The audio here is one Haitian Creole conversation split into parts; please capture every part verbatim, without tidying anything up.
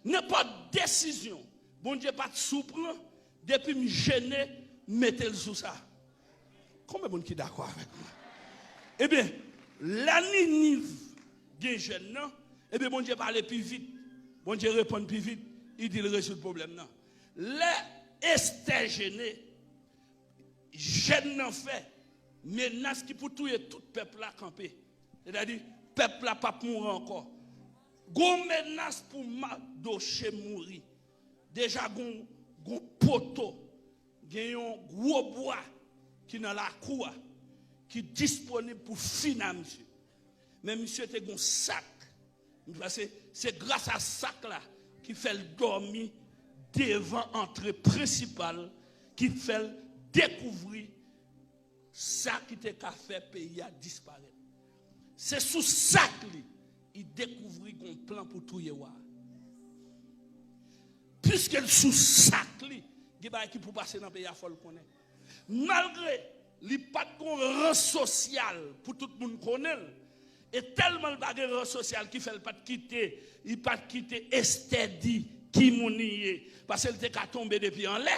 Nenpòt desizyon Bondye pa t sou pran, depi m jene, m mete l sou sa. Konbyen moun ki dakò avèk mwen? Ebyen, lè Niniv gen jèn nan, ebyen, Bondye pale pi vit. Bondye reponn pi vit. Li di l rezoud pwoblèm nan. Lè Estè jene, jèn nan fè menas ki pou touye tout pèp la kanpe. Sètadi, pèp la p ap mouri ankò. Gon menas pou Madoche mouri. Deja gon, gon poto, gen yon gwo bwa ki nan lakou a, ki disponib pou fini a misye. Men misye te gon sak. Paske se gras a sak la ki fè l dòmi devan antre prensipal, ki fè l dekouvri sa ki te ka fè peyi a disparèt. Se sou sak li, li dekouvri gon plan pou touye wa a. Piske l sou sak li, gen bagay ki pou pase nan peyi a, fò l konnen. Malgre li pa t gon ran sosyal pou tout moun konnen l, e tèlman l pa gen ran sosyal ki fè l pa t kite, li pa t kite Estè di ki moun li ye, paske l te ka tonbe depi anlè.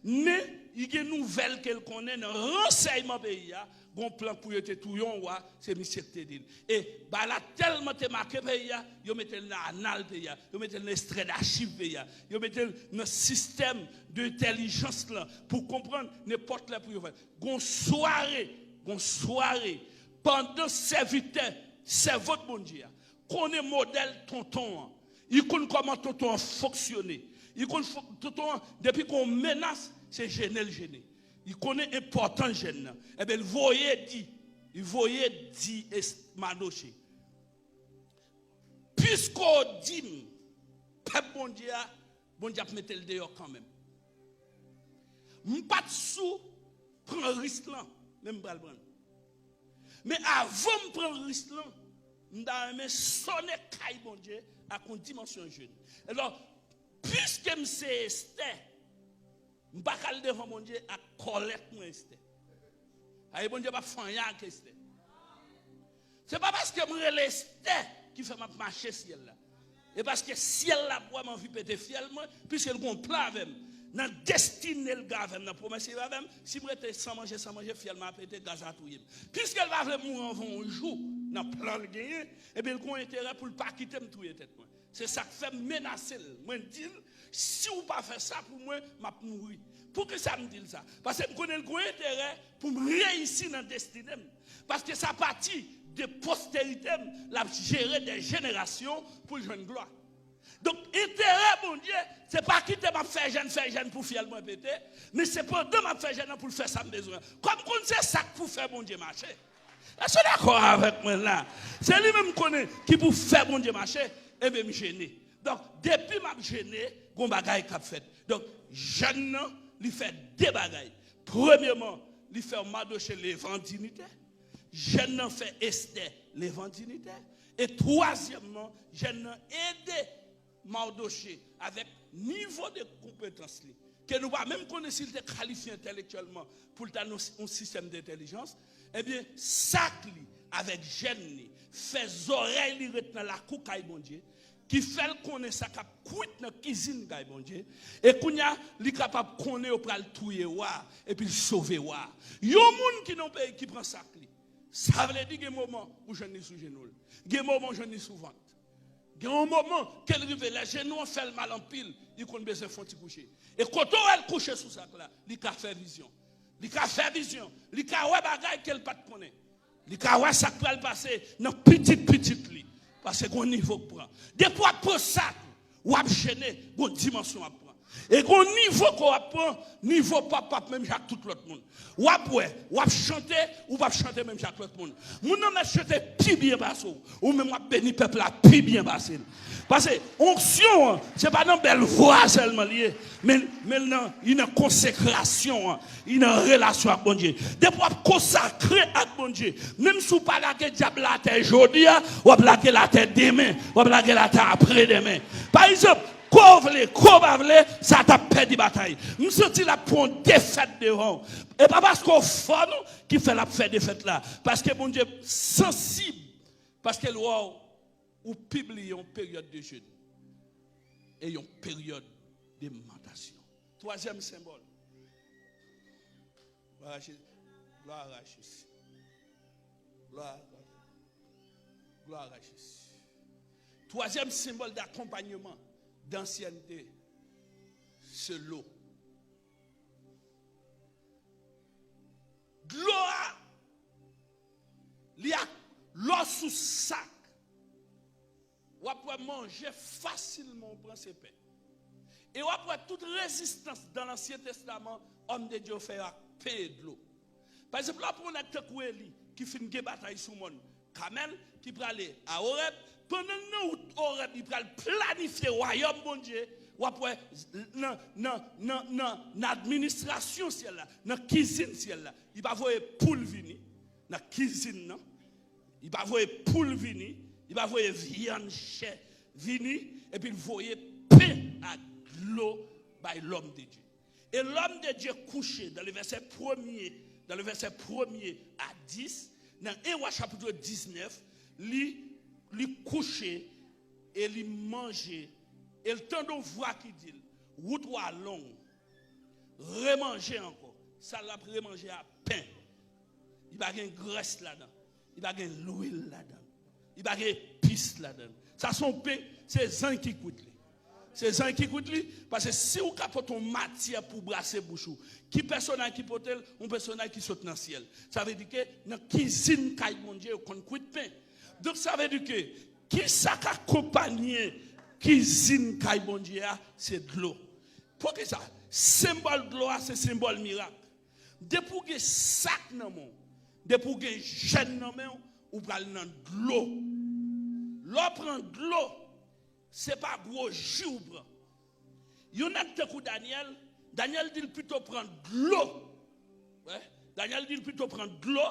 Men, li gen nouvèl ke l konnen nan ransèyman peyi a, gon plan pou yo te touye yon wa, se misye ki te di l. E bagay la tèlman te make peyi a, yo mete l nan anal peyi a, yo mete l nan ekstrè dachiv peyi a, yo mete l nan sistèm de entèlijans lan pou konprann nenpòt lè pou yo fè. Gon sware, gon sware, pandan sèvitè, sèvant Bondye a konnen modèl tonton an, li konn kòman tonton an fonksyone. Li konn fon-, tonton an, depi gon menas, se jene l jene. Li konnen enpòtans jèn nan. Ebyen, li voye di, li voye di Es-, Madoche, piske w di m, pèp Bondye a, Bondye ap mete l deyò kanmenm. M pa t sou pran risk lan, men m pral pran l. Men avan m pran risk lan, m ta renmen sonnen kay Bondye ak yon dimansyon jèn. Alò, piske m se Estè, m pa ka al devan Bondye ak kòlèt mwen Estè. Ayi, Bondye p ap fè anyen ak Estè. Se pa paske m rele Estè ki fè m ap mache syèl la. E paske syèl la ap wè m anvi pete fyèl mwen, piske l gon plan avè m. Nan destine l gen avè m, nan pwomès li avè m, si m rete san manje, san manje, fyèl mwen ap pete, gaz la touye m. Piske l pa vle m mouri anvan yon jou, nan plan l genyen, ebyen l gon enterè pou l pa kite m touye tèt mwen. Se sa k fè m menase l. Mwen di l, si w pa fè sa pou mwen, m ap mouri. Poukisa m di l sa? Paske m konnen l gon enterè pou m reyisi nan destine m. Paske se apati de posterite m, l ap jere de jenerasyon pou l jwenn glwa. Donk, enterè Bondye, se pa kite m ap fè jèn, fè jèn pou fyèl mwen pete, men se pandan m ap fè jèn nan pou l fè sa m bezwen. Kòm konn se sa k pou fè Bondye mache. Èske w dakò avèk mwen la? Se li menm konnen ki pou fè Bondye mache, ebyen m jene. Donk, depi m ap jene, gon bagay k ap fèt. Donk, jèn nan, li fè de bagay. Premyèman, li fè Madoche leve an diyite. Jèn nan fè Estè leve an diyite. E twazyèmman, jèn nan ede Madoche avèk nivo de konpetans li, ke nou pa menm konnen si l te kalifye entèlektyèlman pou l ta nan yon sistèm de entèlijans, ebyen, sak li avèk jèn li fè zòrèy li ret nan lakou kay Bondye, ki fè l konnen sa k ap kwit nan kizin kay Bondye, e kounye a, li kapab konnen yo pral touye wa a, epi l sove wa a. Yon moun ki nan yon peyi ki pran sak li, sa vle di gen moman ou jwenn li sou jenou l. Gen moman ou jwenn li sou vant. Gen yon moman ke l rive, lè jenou an fè l mal anpil, li konn bezwen fè yon ti kouche. E kote w wè l kouche sou sak la, li ka fè vizyon. Li ka fè vizyon. Li ka wè bagay ke l pa t konnen. Li ka wè sa k pral pase nan pitit pitit li. Paske gon nivo k pran. Depi w ap pran sak, w ap jene, gon dimansyon w ap pran. E gon nivo ke w ap pran, nivo pa w p ap menm jan ak tout lòt moun. W ap wè, w ap chante, ou p ap chante menm jan ak lòt moun. Moun nan mèt chante pi byen pase w, ou menm w ap beni pèp la pi byen pase l. Paske onksyon an, se pa nan bèl vwa sèlman li ye, men, men nan, li nan konsekrasyon an, li nan relasyon ak Bondye. Depi w ap konsakre ak Bondye, menm si w pa lage dyab la atè jodi a, w ap lage l atè demen, w ap lage l atè apre demen. Pa egzanp, ko w vle, ko w pa vle, sa t ap pèdi batay. M santi l ap pran yon defèt devan w. E pa paske w fò non ki fè l ap fè defèt la. Paske Bondye sansib. Paske l wè w, ou pibliye yon peryòd de jèn. e yon peryòd de mantasyon. Twazyèm senbòl. Glwa a Je-, glwa a Jezi. Glwa, glwa a Jezi. Twazyèm senbòl d'akonpanyeman, d'ansèyte, se lo. Dlo a, li ak lò sou sak. W ap wè manje fasilman ou pran se pen. E w ap wè tout rezistans dan Lansyen Testaman, òm de Dye yo fè yo ak pen e dlo. Pa egzanp, lè w pran yon nèg tankou Eli ki fin gen batay sou mòn Kamèl, ki prale a Orèb, pandan l nan wout Orèb, li pral planifye wayòm Bondye, w ap wè nan, nan, nan, nan, nan administrasyon syèl la, nan kizin syèl la, li pa voye poul vini nan kizin nan. Li pa voye poul vini, li pa voye vyann chè vini, epi l voye pen ak dlo bay lòm de Dye. Et l'homme de Dieu couché, dans le verset premier, dans le verset premier à dix, nan en Wa chapit diznèf, li, li kouche e li manje, e l tande yon vwa ki di l, wout ou a long, remanje ankò. Sa l ap remanje a pen. Li pa gen grès ladan. Li pa gen lwil ladan. Li pa gen epis ladan. Sa se yon pen, se zanj ki kwit li. Se zanj ki kwit li, paske si w ka pote yon matyè pou brase bouch ou, ki pèsonaj ki pote l? Yon pèsonaj ki sot nan syèl. Sa vle di ke nan kizin kay Bondye, yo konn kwit pen. Donk, sa vle di ke, kisa k akonpaye kizin kay Bondye a? Se dlo. Poukisa? Senbòl dlo a, se senbòl mirak. Depi w gen sak nan men w, depi w gen jèn nan men w, ou pral nan dlo. Lè w pran dlo, se pa gwo ji w pran. Yon nèg tankou Danyèl, Danyèl di l pito pran dlo. Wè, Danyèl di l pito pran dlo,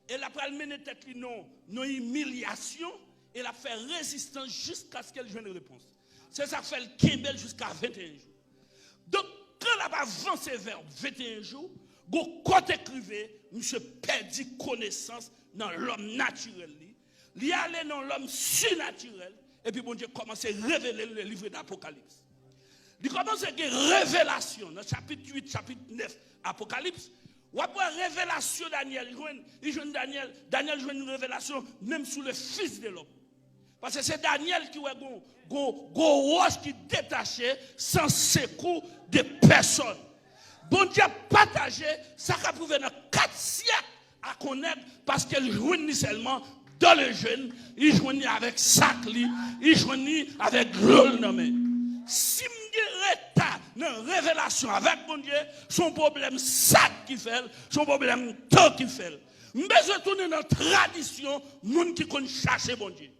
e l ap pral mennen tèt li nan, nan imilyasyon, e l ap fè rezistans jiskaske l jwenn repons. Se sa k fè l kenbe l jiska venteyen jou. Donk, kan l ap avanse vè venteyen jou, gon kote k rive, misye pèdi konesans nan lòm natirèl li. Li ale nan lòm sinatirèl, epi Bondye kòmanse revele l le livre d'Apocalypse. Li kòmanse gen revelasyon nan chapit uit, chapit nèf Apokalips. W ap wè revelasyon Danyèl jwenn, li jwenn Danyèl, Danyèl jwenn revelasyon menm sou le Fils de l'Homme. Paske se Danyèl ki wè gon, gon, gon wòch ki detache san sekou de pèsòn. Bondye ap pataje sa k ap rive nan kat syèk ak yon nèg, paske l jwenn li sèlman dans le jeûne, li jwenn li avèk sak li, li jwenn li avèk dlo l nan men. Si m gen reta nan revelasyon avèk Bondye, se yon pwoblèm sak ki fè l, se yon pwoblèm tan ki fè l. M bezwen tounen nan tradisyon moun ki konn chache Bondye.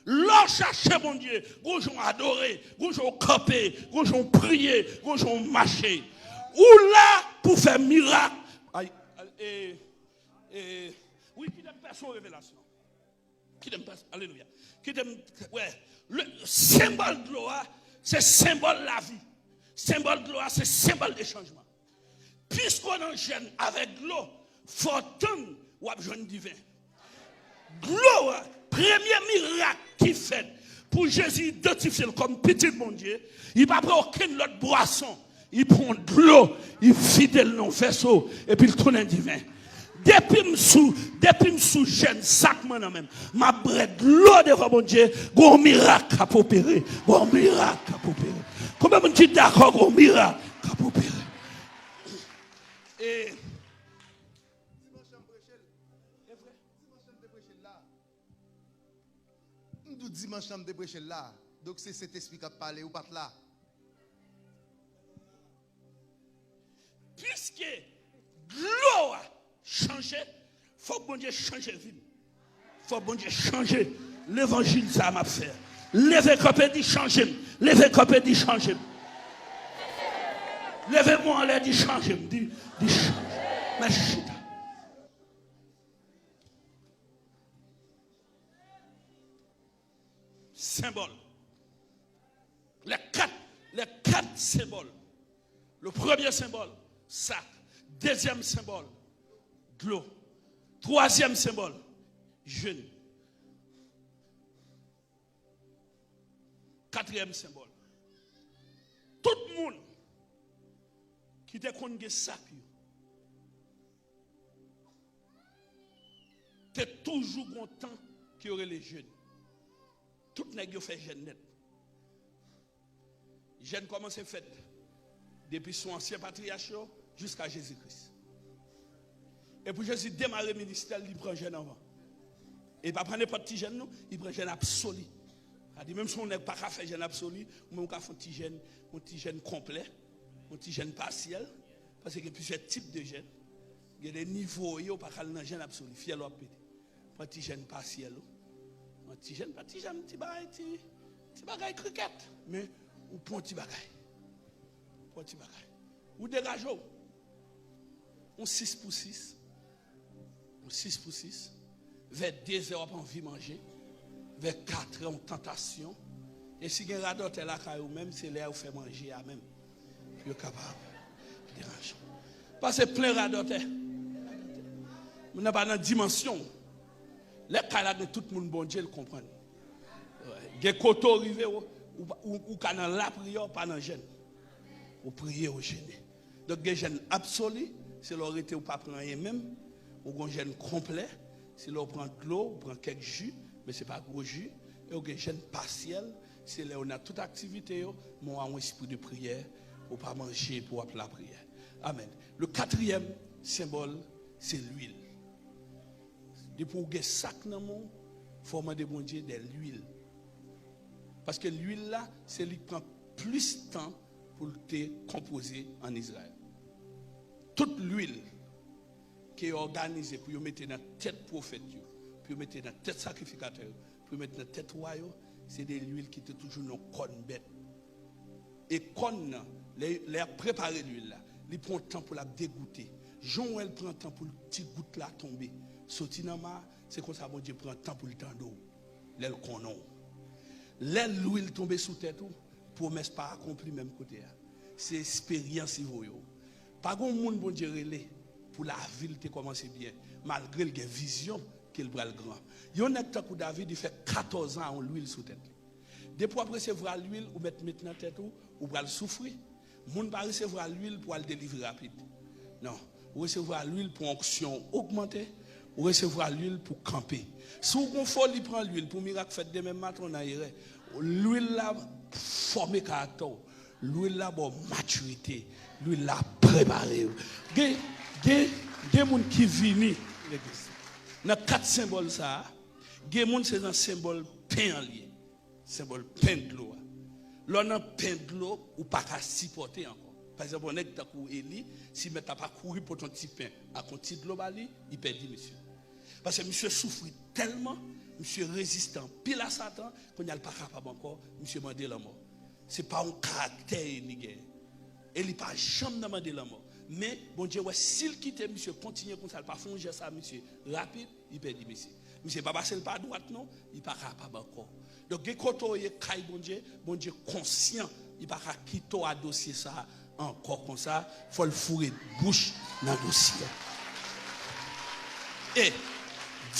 Lè w chache Bondye, gon jan w adore, gon jan w kanpe, gon jan w priye, gon jan w mache. Ou la pou fè mirak. Ay, e, e, wi, kite m pase yon revelasyon. Kite m pase, alelouya. Kite m, wè, le, senbòl dlo a, se senbòl lavi. Senbòl dlo a, se senbòl de chanjman. Piske w nan jèn avèk dlo, fò w tann w ap jwenn diven. Dlo a, premye mirak ki fèt pou Jezi idantifye l kòm pitit Bondye, li pa pran okenn lòt bwason. Li pran dlo, li vide l nan yon vèso, epi l tounen diven. Depi m sou, depi m sou jèn sak mwen nan men m, m ap bwè dlo devan Bondye, gon mirak k ap opere, gon mirak k ap opere. Konbyen moun ki dakò gon mirak k ap opere? E, dimanch lan m preche l. E vre. Dimanch lan m te preche l la. M di w dimanch lan m te preche l la. Donk se Sentespri k ap pale, ou pa t la. Piske dlo a chanje, fòk Bondye chanje vi m. Fòk Bondye chanje levanjil sa a m ap fè. Leve kanpe, di, "Chanje m." Leve kanpe, di, "Chanje m." Leve men w anlè, di, "Chanje m." Di, di, "Chanje m." Men chita. Senbòl. Les quatre, les quatre symboles. Le premier symbole, sak. Deuxième symbole, dlo. Troisième symbole, jeûne. Quatrième symbole, Moun ki te konn gen sak yo te toujou gon tan ke yo rele jèn. Tout nèg yo fè jèn nèt. Jèn kòmanse fèt depi sou ansyen patriyach yo jiska Jezi Kris. E pou Jezi demare ministè l, li pran jèn anvan. E li pa pran nenpòt ti jèn non, li pran jèn absoli. Sa di menm si yon nèg pa ka fè jèn absoli, ou menm ou ka fè yon ti jèn, yon ti jèn konplè, yon ti jèn pasyèl, paske gen plizyè tip de jèn. Gen de nivo yo pa ka al nan jèn absoli, fyèl w ap pete. Pran ti jèn pasyèl ou. Pran ti jèn, pa ti jèn, ti bagay, ti, ti bagay krikèt. Men ou pran ti bagay. Pran ti bagay. Ou degaje w. Yon sis pou sis. Yon sis pou sis. Vè dezè w ap anvi manje. Vè katrè yon tantasyon. E si gen radòtè lakay ou menm, se lè yo fè manje a menm. Pou yo kapab deranje w. Pase plen radòtè. Moun nan pa nan dimansyon w. Lè kay la gen tout moun Bondye, l konprann. Gen kote w rive, ou, ou, ou, ou ka nan lapriyè, w pa nan jèn. Ou priye, ou jene. Donk gen jèn absoli, se lè w rete, ou pa pran anyen menm. Ou gon jèn konplè, se lè w pran dlo, ou pran kèk ji, men se pa gwo ji. E ou gen jèn pasyèl, se lè w nan tout aktivite yo, men w a yon espri de priyè, ou pa manje pou w ap lapriyè. Amèn. Le quatrième symbole, c'est l'huile. Depi w gen sak nan men w, fò w mande Bondye de lwil. Paske lwil la, se li k pran plis tan pou l te konpoze ann Izrayèl. Tout lwil ke yo òganize pou yo mete nan tèt pwofèt yo, pou yo mete nan tèt sakrifikatè yo, pou yo mete nan tèt wa yo, se de lwil ki te toujou nan kòn bèt. E kòn nan, lè, lè y ap prepare lwil la, li pran tan pou l ap degoute. Jan w wè l pran tan pou l ti gout la tonbe, soti nan ma, se konsa Bondye pran tan pou l tande w lè l konnen w. Lè lwil tonbe sou tèt ou, pwomès pa akonpli menm kote a. Se esperyans li voye w. Pa gen yon moun Bondye rele pou lavi l te kòmanse byen, malgre l gen vizyon ke l pral gran. Yon nèg tankou David, li fè katòz an a yon lwil sou tèt li. Depi w ap resevwa lwil, ou mèt met nan tèt ou, ou pral soufri. Moun pa resevwa lwil pou al delivre rapid. Non. Ou resevwa lwil pou onksyon ogmante, ou resevwa lwil pou kanpe. Si w gon foli pran lwil pou mirak fèt demen maten, w nan erè. Lwil la fòme karaktè w. Lwil la ba w matirite. Lwil la prepare w. Gen, gen, gen moun ki vini legliz. Nan kat senbòl sa a, gen moun se nan senbòl pen an l ye. Senbòl pen dlo a. Lè w nan pen dlo, ou pa ka sipòte ankò. Pa egzanp, yon nèg tankou Eli, si mèt la pa kouri pote yon ti pen ak yon ti dlo ba li, li pèdi misye. Paske misye soufri tèlman, misye reziste anpil a Satan, kounye a l pa kapab ankò, misye mande lanmò. Se pa yon karaktè Eli genyen. Eli pa janm nan mande lanmò. Men, Bondye wè si l kite misye kontinye konsa, l pa fè yon jès a misye rapid, li pèdi misye. Misye pa pase l pa dwat non, li pa kapab ankò. Donk, gen kote w ye kay Bondye, Bondye konsyan, li pa ka kite w a dosye sa a ankò konsa, fò l foure bouch nan dosye a. E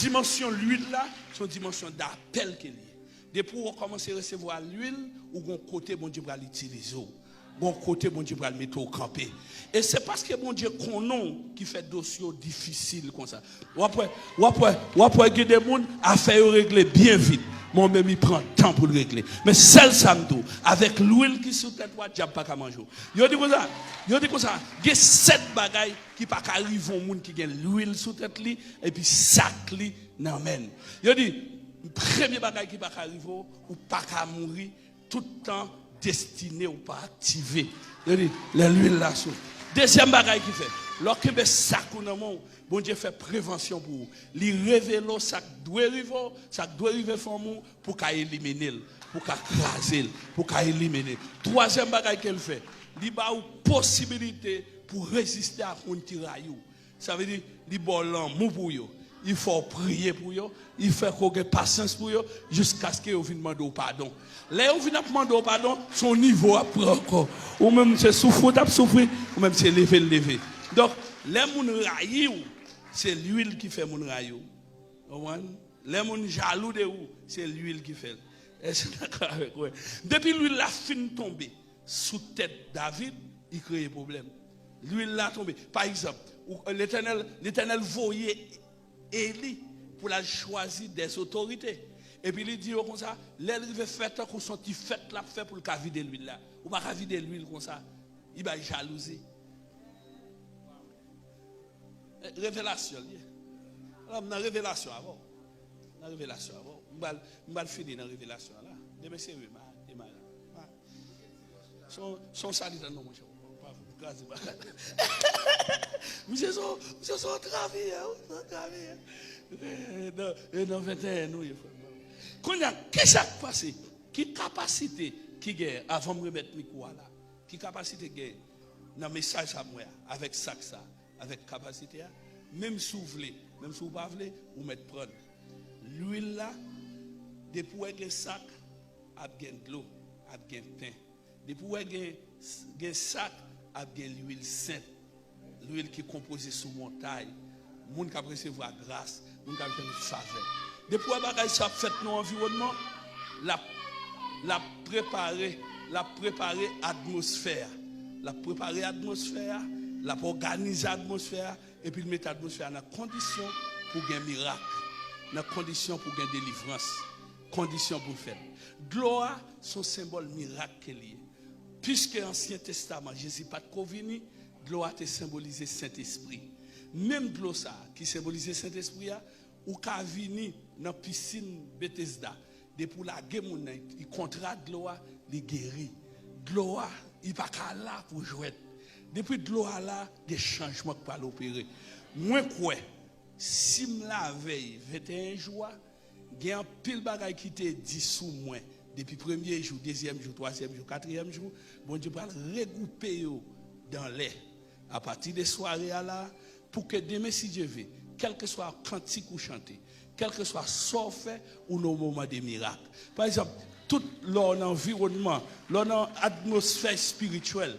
dimansyon lwil la, se yon dimansyon dapèl ke l ye. Depi w kòmanse resevwa lwil, ou gon kote Bondye pral itilize w. Gon kote Bondye pral mete w kanpe. E se paske Bondye konnen w ki fè dosye w difisil konsa. W ap wè, w ap wè, w ap wè gen de moun, afè yo regle byen vit. Men w menm, li pran tan pou l regle. Men sèl sa m di w, avèk lwil ki sou tèt ou a, dyab pa ka manje w. Yo di konsa, yo di konsa, gen sèt bagay ki pa ka rive yon moun ki gen lwil sou tèt li, epi sak li nan men l. Yo di, premye bagay ki pa ka rive w, ou pa ka mouri, tout tan destine w pa aktive. Yo di, lè lwil la sou. Dezyèm bagay ki fè, lè w kenbe sak ou nan men w, Bondye fè prevansyon pou ou. Li revele w sa k dwe rive w, sa k dwe rive fanmi w, pou ka elimine l, pou ka kraze l, pou ka elimine l. Twazyèm bagay ke l fè, li ba ou posibilite pou reziste ak moun ki rayi w. Sa vle di, li ba w lanmou pou yo. Li fè w priye pou yo. Li fè ke w gen pasyans pou yo. Jiskaske yo vin mande w padon. Lè yo vin ap mande w padon, se yon nivo w ap pran ankò. Ou menm, se soufri w t ap soufri. Ou menm, se leve l leve. Donk, lè moun rayi w, se lwil ki fè moun rayi w. Konprann? Lè moun jalou de ou, se lwil ki fè l. Èske w dakò avèk mwen? Depi lwil la fin tonbe, sou tèt David, li kreye pwoblèm. Lwil la tonbe. Pa egzanp, ou- Letènèl, Letènèl voye Eli pou l al chwazi dè otorite. Epi li di yo konsa, lè l rive fè tankou se yon ti fèt l ap fè pou l ka vide lwil la. Ou pa ka vide lwil konsa. Li bay jalouzi. Eh, revelasyon li ye. Alò, m nan revelasyon avè w. Nan revelasyon avè w. M pral, m pral fini nan revelasyon an la. Demen se wi, ma, e ma, ma. Son, son salit an non, monchè. Pa kraze bagay. Misye son, misye son travayè, wi, son travayè. E nan, e nan venteyen nou ye, frè m. Kounye a, kisa k pase? Ki kapasite ki genyen, avan m remèt mikwo a la? Ki kapasite genyen nan mesaj sa m wè a, avèk sa k sa, avèk kapasite a? Menm si w vle, menm si w pa vle, ou mèt pran l. Lwil la, depi w wè gen sak, ap gen dlo, ap gen pen. Depi w wè gen, gen sak, ap gen lwil sent. Lwil ki konpoze sou montay. Moun k ap resevwa gras, moun k ap jwenn favè. Depi w wè bagay sa ap fèt nan anviwònman, l ap, l ap prepare, l ap prepare atmosfè a. L ap prepare atmosfè a, l ap òganize atmosfè a, epi l mete atmosfè a nan kondisyon pou gen mirak, nan kondisyon pou gen delivrans, kondisyon pou l fèt. Dlo a, se yon senbòl mirak ke li ye. Piske Ansyen Testaman, Jezi pa t ko vini, dlo a te senbolize Sentespri. Menm dlo sa a ki senbolize Sentespri a, ou ka vini nan pisin Betesda. Depi w lage moun nan, li kontra dlo a, li geri. Dlo a, li pa ka la pou jwèt. Depi dlo a la, gen chanjman k pral opere. Mwen kwè, si m lave l venteyen jou a, gen anpil bagay ki te di sou mwen depi premye jou, dezyèm jou, twazyèm jou, katriyèm jou, Bondye pral regwoupe yo dan lè. Apati de sware a la, pou ke demen, si Dye ve, kèlkeswa kantik ou chante, kèlkeswa sa w fè, ou nan yon moman de mirak. Pa egzanp, tout lè w nan anviwònman, lè w nan atmosfè espirityèl,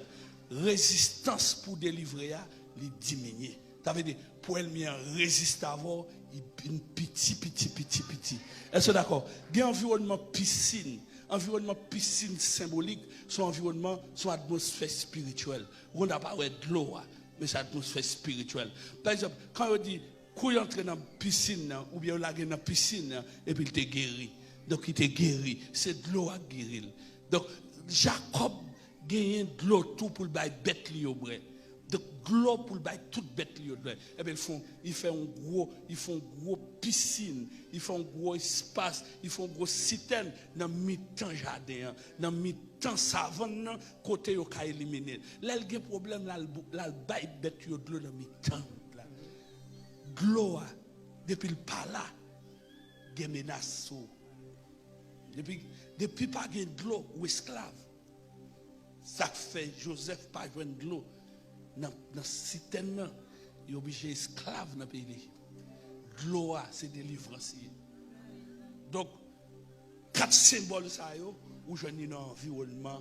rezistans pou delivre a, li diminye. Sa vle di, pou ènmi an reziste avè w, li vin piti, piti, piti, piti. Èske w dakò? Gen anviwònman pisin. Anviwònman pisin senbolik, se yon anviwònman, se yon atmosfè espirityèl. Ou konn pa wè dlo a, men se atmosfè espirityèl. Pa egzanp, kan yo di, kou yo antre nan pisin nan, oubyen yo lage nan pisin nan, epi l te geri. Donk, li te geri. Se dlo a k geri l. Donk, Jakòb genyen dlo tou pou l bay bèt li yo bwè. Donk, dlo pou l bay tout bèt li yo bwè. Ebyen, li fè yon, li fè yon gwo, li fè yon gwo pisin, li fè yon gwo espas, li fè yon gwo sitèn nan mitan jaden an, nan mitan savann nan, kote yo ka elimine l. Lè l gen pwoblèm, l al, l al bay bèt yo dlo nan mitan wout la. Dlo a, depi l pa la, gen menas sou ou. Depi, depi pa gen dlo, ou esklav. Sa k fè Jozèf pa jwenn dlo nan, nan sitèn nan, li oblije esklav nan peyi Lejip. Dlo a, se delivrans li ye. Donk, kat senbòl sa yo, ou jwenn li nan anviwònman